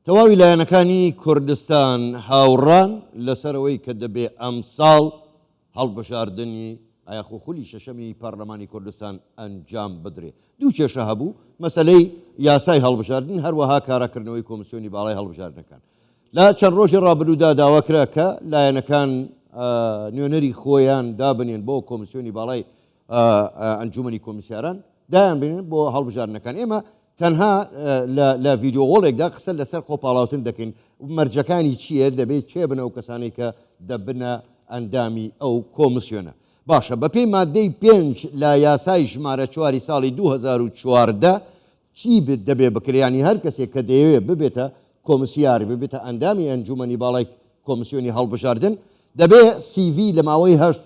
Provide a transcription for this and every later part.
تەواوی لایەنەکانی کوردستان هاوڕان لەسەر ئەوەی کە دەبێ ئەمساڵ هەڵبژاردنی یاخۆ خولی شەشەمی پەرلەمانی کوردستان ئەنجام بدرێ. دوو کێشە هەبوو، مەسەلەی یاسای هەڵبژاردن، هەروەها کاراکردنەوەی کۆمسیۆنی باڵای هەڵبژاردنەکان. لە چەند ڕۆژی ڕابردوودا داوا کرا کە لایەنەکان نوێنەری خۆیان دابنێن بۆ کۆمسیۆنی باڵای ئەنجومەنی کۆمیسیاران دایان بنێن بۆ هەڵبژاردنەکان. ئێمە تەنها لە ڤیدیۆ وەڵێکدا قسە لەسەر خۆپاڵاوتن دەکەین، مەرجەکانی چییە، دەبێت کێ بن ئەو کەسانەی کە دەبنە ئەندامی ئەو کۆمسیۆنە. باشە بەپێی مادەی پێنج لە یاسای ژمارە چواری ساڵی 2014 چی دەبێ بکرێ؟ یانی هەر کەسێک کە دەیەوێ ببێتە کۆمسیار، ببێتە ئەندامی ئەنجوومەنی باڵای کۆمسیۆنی هەڵبژاردن، دەبێ CV لە ماوەی هەشت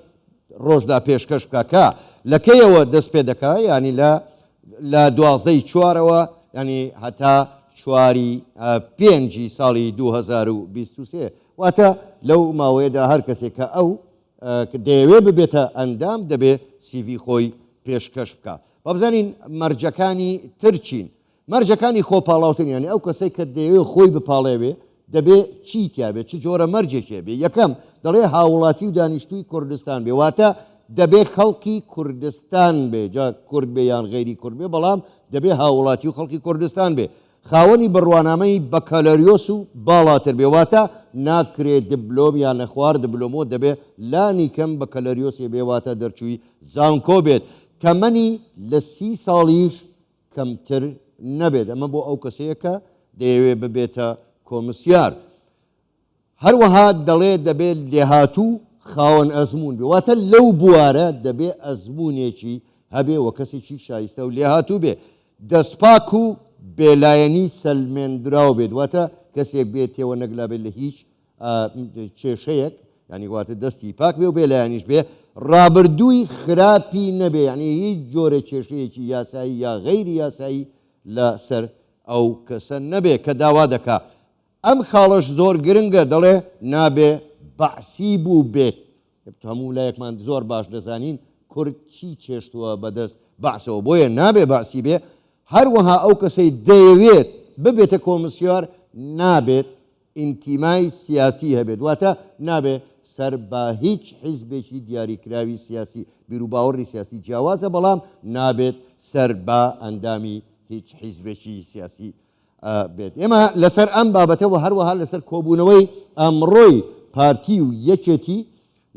ڕۆژدا پێشکەش بکا کە لە کەیەوە دەست پێ دەکا؟ یانی لە لە دوازدەی چوارەوە یانی هەتا چواری پێنجی ساڵی 2023 واتە لەو ماوەیەدا هەر کەسێک کە ئەو دەیەوێ ببێتە ئەندام دەبێ سیڤی خۆی پێشکەش بکا. با بزانین مەرجەکانی تر چین. مەرجەکانی خۆپاڵاوتن یانی ئەو کەسەی کە دەیەوێ خۆی بپاڵێوێ دەبێ چی تیا بێ، چ جۆرە مەرجێکی هەبێ. یەکەم، دەڵێ هاووڵاتی و دانیشتووی کوردستان بێ، واتە دەبێ خەڵکی کوردستان بێ، جا کورد بێ یان غەیری کورد بێ، بەڵام دەبێ هاووڵاتی و خەڵکی کوردستان بێ. خاوەنی بڕوانامەی بەکالۆریۆس و باڵاتر بێ، واتە ناکرێ دبلۆم یان لە خوار دبلۆمەوە دەبێ لانی کەم بەکالۆریۆسێ بێ، واتە دەرچووی زانکۆ بێت، تەمەنی لە سی ساڵیش کەمتر نەبێت، ئەمە بۆ ئەو کەسەیە کە دەیەوێ ببێتە کۆمسیار. هەروەها دەڵێ دەبێ لێهاتوو خاوەن ئەزموون بێ، واتە لەو بوارە دەبێ ئەزموونێکی هەبێ و کەسێکی شایستە و لێهاتوو بێ، دەستپاک و بێلایەنی سەلمێندراو بێت، واتە کەسێک بێ تێوە نەگلابێت لە هیچ کێشەیەک، یانی واتە دەستی پاک بێ و بێلایەنیش بێ، ڕابردووی خراپی نەبێ، یانی هیچ جۆرە کێشەیەکی یاسایی یا غەیری یاسایی لەسەر ئەو کەسە نەبێ کە داوا دەکا. ئەم خاڵەش زۆر گرنگە دەڵێ نابێ بەعسی بووبێت، هەموو لایەکمان زۆر باش دەزانین کورد چی چێشتووە بەدەست بەعسەوە بۆیە نابێ بەعسی بێ، هەروەها ئەو کەسەی دەیەوێت ببێتە کۆمسیار نابێت ئینتیمای سیاسی هەبێت، واتە نابێ سەر بە هیچ حیزبێکی دیاریکراوی سیاسی، بیروباوەڕی سیاسی جیاوازە بەڵام نابێت سەر بە ئەندامی هیچ حیزبێکی سیاسی بێت. ئێمە لەسەر ئەم بابەتە و هەروەها لەسەر کۆبوونەوەی ئەمڕۆی پارتی و یەکێتی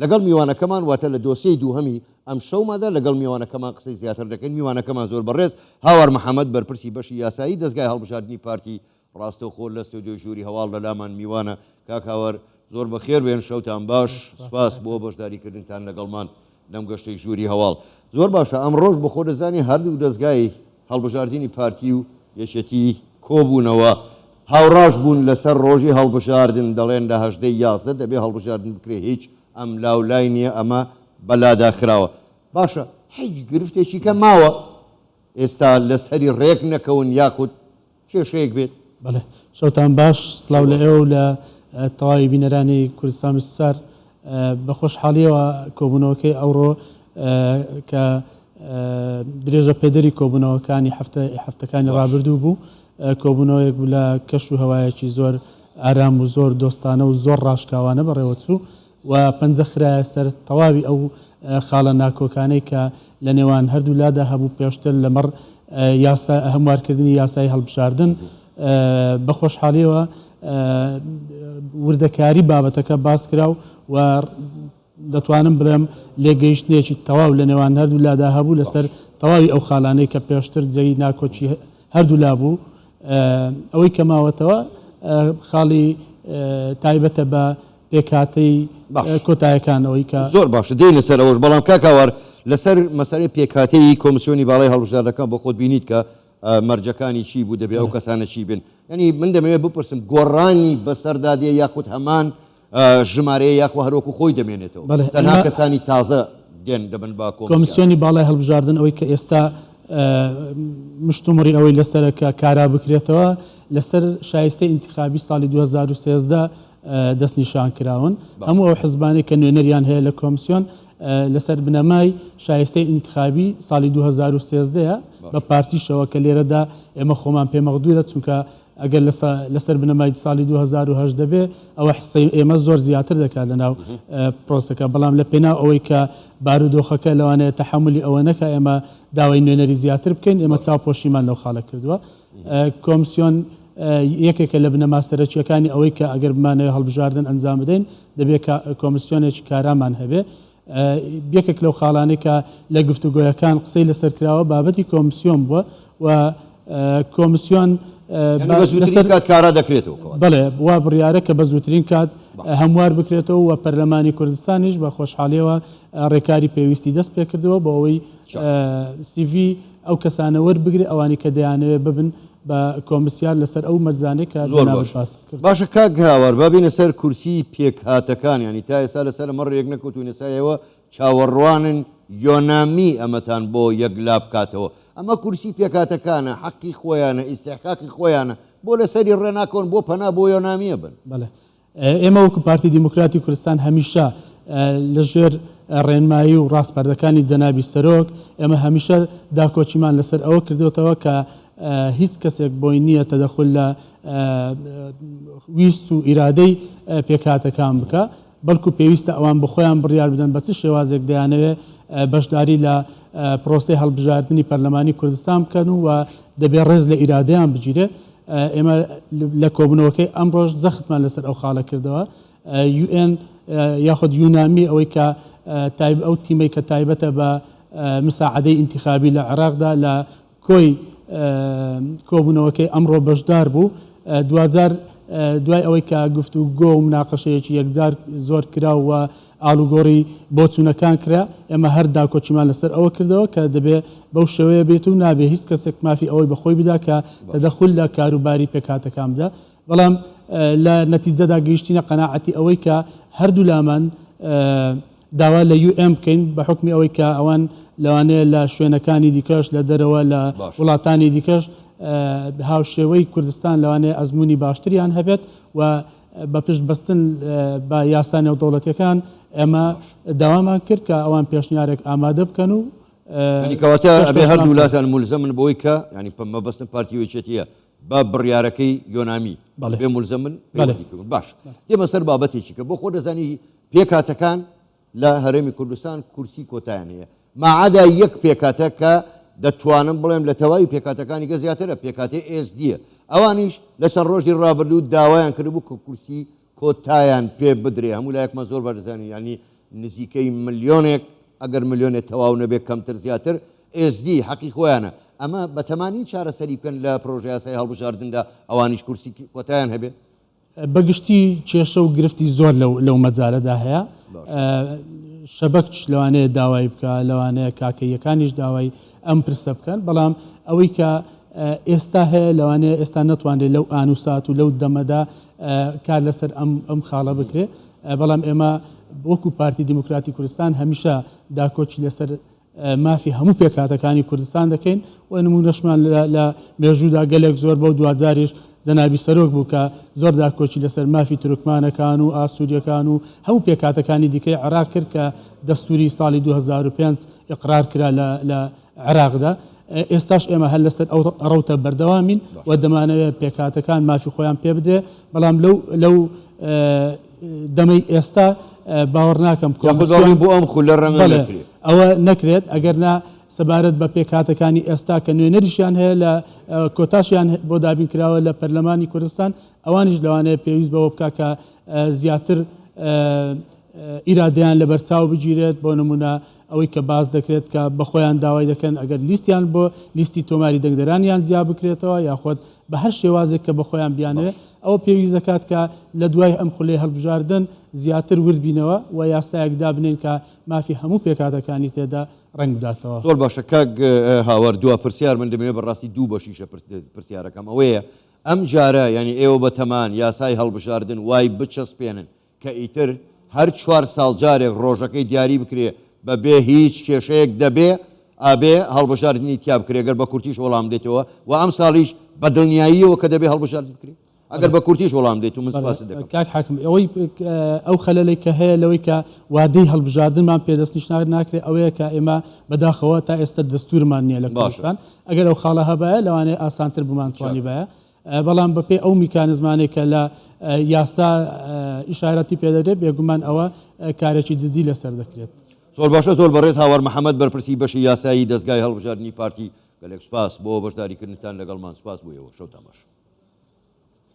لەگەڵ میوانەکەمان واتە لە دۆسیەی دووهەمی ئەم شەومادا لەگەڵ میوانەکەمان قسەی زیاتر دەکەین. میوانەکەمان زۆر بەڕێز هاوار محەمەد بەرپرسی بەشی یاسایی دەزگای هەڵبژاردنی پارتی ڕاستەوخۆ لە ستۆدیۆی ژووری هەواڵ لە لامان میوانە. کاک هاوار زۆر بەخێر بێن، شەوتان باش، سوپاس بۆ بەشداریکردنتان لەگەڵمان لەم گەشتەی ژووری هەواڵ. زۆر باشە ئەمڕۆش بەخۆ دەزانی هەردوو دەزگای هەڵبژاردنی پارتی و یەکێتی کۆبوونەوە هاوڕاش بوون لەسەر ڕۆژی هەڵبژاردن دەڵێن لە 18 11 دەبێ هەڵبژاردن بکرێ هیچ ئەم لاو لای نییە ئەمە بەلادا خراوە باشە هیچ گرفتێکی کە ماوە ئێستا لەسەری ڕێک نەکەون یاخود کێشەیەک بێت؟ بەڵێ شەوتان باش سڵاو لە ئێوە و لە تەواوی بینەرانی کوردستان 24 بە خۆشحاڵیەوە کۆبوونەوەکەی ئەوڕۆ کە درێژە پێدەری کۆبوونەوەکانی هەفتە هەفتەکانی ڕابردوو بوو کۆبوونەوەیەک بوو لە کەش و هەوایەکی زۆر ئارام و زۆر دۆستانە و زۆر ڕاشکاوانە بەڕێوەچوو و پەنجە خرایە سەر تەواوی ئەو خاڵە ناکۆکانەی کە لە نێوان هەردوو لادا هەبوو پێشتر لەمەڕ یاسا هەموارکردنی یاسای هەڵبژاردن. بە خۆشحاڵیەوە وردەکاری بابەتەکە باس کرا و دەتوانم بڵێم لێگەیشتنێکی تەواو لە نێوان هەردوو لادا هەبوو لەسەر تەواوی ئەو خاڵانەی کە پێشتر جێی ناکۆکی هەردوولا بوو. ئەوەی کە ماوەتەوە خاڵی تایبەتە بە پێکهاتەی کۆتایەکان ئەوەی کە. زۆر باشە دێینە سەر ئەوەش بەڵام کاک هاوار لەسەر مەسەلەی پێکهاتەی کۆمسیۆنی باڵای هەڵبژاردنەکان بۆ خۆت بینیت کە مەرجەکانی چی بوو دەبێ ئەو کەسانە چی بن یعنی من دەمەوێت بپرسم گۆڕانی بەسەردا دێ یاخود هەمان ژمارەیە یاخۆ هەروەکو خۆی دەمێنێتەوە تەنها کەسانی تازە دێن دەبن بە کۆمسیۆنی باڵای هەڵبژاردن ئەوەی کە ئێستا مشتومڕی ئەوەی لەسەرە کە کارا بکرێتەوە لەسەر شایستەی ئینتخابی ساڵی 2013 دەستنیشان کراون. هەموو ئەو حزبانەی کە نوێنەریان هەیە لە کۆمسیۆن لەسەر بنەمای شایستەی ئینتخابی ساڵی 2013 ە بە پارتیشەوە کە لێرەدا ئێمە خۆمان پێ مەغدورە چونکە. ئەگەر لەسەر بنەمای ساڵی 2010 بێ ئەوە حسەی ئێمە زۆر زیاتر دەکات لەناو پرۆسەکە، بەڵام لە پێناو ئەوەی کە بارودۆخەکە لەوانەیە تەحەمولی ئەوە نەکا ئێمە داوای نوێنەری زیاتر بکەین، ئێمە چاوپۆشیمان لەو خاڵە کردووە. کۆمسیۆن یەکێکە لە بنەما سەرەکییەکانی ئەوەی کە ئەگەر بمانەوێت هەڵبژاردن ئەنجام بدەین دەبێت کۆمسیۆنێکی کارامان هەبێ. یەکێک لەو خاڵانەی کە لە گفتوگۆیەکان قسەی لەسەر کراوە بابەتی کۆمسیۆن بووە و کۆمسیۆن بە زووترین کات کارا دەکرێتەوە. بەڵێ وا بڕیارە کە بە زووترین کات هەموار بکرێتەوە و پەرلەمانی کوردستانیش بە خۆشحاڵیەوە ڕێکاری پێویستی دەست پێکردووە بۆ ئەوەی سیڤی ئەو کەسانە وەربگرێ ئەوانی کە دەیانەوێت ببن بە کۆمسیار لەسەر ئەو مەرجانەی کە زۆر جەنابت باش. باست کرد. باشە کاک هاوار با بێینە سەر کورسی پێکهاتەکان یانی تا ئێستا لەسەر ئەمە ڕێک نەکەوتوین ئێستا ئێوە چاوەڕوانن یۆنامی ئەمەتان بۆ یەکلا بکاتەوە ئەمە کورسی پێکهاتەکانە حەقی خۆیانە ئیستحقاقی خۆیانە بۆ لەسەری ڕێ ناکەون بۆ پەنا بۆ یۆنامیە بن؟ بەڵێ ئێمە وەکو پارتی دیموکراتی کوردستان هەمیشە لە ژێر ڕێنمایی و ڕاسپاردەکانی جەنابی سەرۆک ئێمە هەمیشە داکۆکیمان لەسەر ئەوە کردوتەوە کە هیچ کەسێک بۆی نییە تەدەخول لە ویست و ئیرادەی پێکهاتەکان بکە بەڵکو پێویستە ئەوان بەخۆیان بڕیار بدەن بە چ شێوازێک دەیانەوێت بەشداری لە پرۆسەی هەڵبژاردنی پەرلەمانی کوردستان بکەن و دەبێ ڕێز لە ئیرادەیان بگیرێ. ئێمە لە کۆبوونەوەکەی ئەمڕۆش جەختمان لەسەر ئەو خاڵە کردەوە. UN یاخود یونامی ئەوەی کە ئەو تیمەی کە تایبەتە بە مساعدەی ئینتیخابی لە عێراقدا لە کۆی کۆبوونەوەکەی ئەمڕۆ بەشدار بوو. دواجار دوای ئەوەی کە گفتوگۆ و مناقەشەیەکی یەکجار زۆر کرا و ئاڵوگۆڕی بۆچوونەکان کرا، ئێمە هەر داکۆکیمان لەسەر ئەوە کردەوە کە دەبێ بەو شێوەیە بێت و نابێ هیچ کەسێک مافی ئەوەی بە خۆی بدا کە تەدەخول لە کاروباری پێکهاتەکان بدا. بەڵام لە نەتیجەدا گەیشتینە قەناعەتی ئەوەی کە هەردوولامان داوا لە UN بکەین بە حوکمی ئەوەی کە ئەوان لەوانەیە لە شوێنەکانی دیکەش لە دەرەوە لە وڵاتانی دیکەش هاوشێوەی کوردستان لەوانەیە ئەزموونی باشتریان هەبێت و بە پشت بەستن بە یاسا نێودەوڵەتیەکان ئێمە داوامان کرد کە ئەوان پێشنیارێک ئامادە بکەن و یانی کەواتە ئەبێ هەردوو لاتان مولزەمن بۆی کە ینی مەبەستم پارتی و یەکێتیە بە بڕیارەکەی یۆنامی بێ مولزەمن باش دێمە سەر بابەتێکی کە بۆ خۆ دەزانی پێکهاتەکان لە هەرێمی کوردستان کورسی کۆتایان هەیە ماعدا یەک پێکهاتە کە دەتوانم بڵێم لە تەواوی پێکهاتەکانی کە زیاترە پێکهاتەی ئێزدییە ئەوانیش لە چەند ڕۆژی ڕابردوو داوایان کردبوو کە کورسی کۆتایان پێ بدرێ هەموو لایەکمان زۆر باش دەزانین یانی نزیکەی ملیۆنێک ئەگەر ملیۆنێک تەواو نەبێت کەمتر زیاتر ئێزدی حەقی خۆیانە ئەمە بەتەمانین چارەسەری بکەن لە پرۆژەیاسای هەڵبژاردندا ئەوانیش کورسی کۆتایان هەبێت؟ بە گشتی کێشە و گرفتی زۆر لەو مەجالەدا هەیە. شەبەکش لەوانەیە داوای بکا، لەوانەیە کاکەییەکانیش داوای ئەم پرسە بکەن، بەڵام ئەوەی کە ئێستا هەیە لەوانەیە ئێستا نەتوانرێت لەو ئان و سات و لەو دەمەدا کار لەسەر ئەم خاڵە بکرێت. بەڵام ئێمە وەکو پارتی دیموکراتی کوردستان هەمیشە داکۆکی لەسەر مافی هەموو پێکهاتەکانی کوردستان دەکەین و نموونەشمان لە مێژوودا گەلێک زۆر بەو دواجاریش جەنابی سەرۆک بوو کە زۆر داکۆکی لەسەر مافی تورکمانەکان و ئاسووریەکان و هەموو پێکهاتەکانی دیکەی عێراق کرد کە دەستووری ساڵی 2005 ئیقرار کرا لە عێراقدا. ئێستاش ئێمە هەر لەسەر ئەو ڕەوتە بەردەوامین و دەمانەوێت پێکهاتەکان مافی خۆیان پێ بدرێ، بەڵام لەو لەو دەمەی ئێستا باوەڕ ناکەم کۆمسیۆن بۆ ئەم خولە ڕەنگە نەکرێت. ئەوە نەکرێت، ئەگەر نا سەبارەت بە پێکهاتەکانی ئێستا کە نوێنەریشیان هەیە لە کۆتاشیان بۆ دابین کراوە لە پەرلەمانی کوردستان، ئەوانیش لەوانەیە پێویست بەوە بکا کە زیاتر ئیرادەیان لەبەرچاو بگیرێت، بۆ نمونە ئەوەی کە باس دەکرێت کە بەخۆیان داوای دەکەن ئەگەر لیستیان بۆ لیستی تۆماری دەنگدەرانیان جیا بکرێتەوە یاخود بە هەر شێوازێک کە بەخۆیان بیانەوێت، ئەوە پێویست دەکات کە لە دوای ئەم خولەی هەڵبژاردن زیاتر ورد بینەوە و یاسایەک دابنێین کە مافی هەموو پێکهاتەکانی تێدا ڕەنگ بداتەوە. زۆر باشە کاک هاوار دوا پرسیار من دەمەوێت بەڕاستی دوو بەشیشە پرسیارەکەم ئەوەیە ئەم جارە یانی ئێوە بەتەمان یاسای هەڵبژاردن وای بچەسپێنن کە ئیتر هەر چوار ساڵ جارێک ڕۆژەکەی دیاری بکرێ بە بێ هیچ کێشەیەک دەبێ ئابێ هەڵبژاردنی تیا بکرێ گەر بە کورتیش وەڵام دەیتەوە و ئەمساڵیش بە دڵنیاییەوە کە دەبێ هەڵبژاردن بکرێ ئەگەر بە کورتیش وەڵام دەیت و من سوپاست دەکەم. کاک حاکم ئەوەی ئەو خەلەلەی کە هەیە لەوەی کە وادەی هەڵبژاردنمان پێ دەستنیشان ناکرێ ئەوەیە کە ئێمە بەداخەوە تا ئێستا دەستوورمان نییە لە کوردستان ئەگەر ئەو خاڵە هەبایە لەوانەیە ئاسانتر بمانتوانیبایە. بەڵام بەپێی ئەو میکانزمانەی کە لە یاسا ئیشارەتی پێدەدرێت بێگومان ئەوە کارێکی جدی لەسەر دەکرێت. زۆر باشە زۆر بەڕێز هاوار محەمەد بەرپرسی بەشی یاسایی دەزگای هەڵبژاردنی پارتی گەلێک سوپاس بۆ بەشداریکردنتان لەگەڵمان سوپاس بۆ ئێوە شەوتان باش.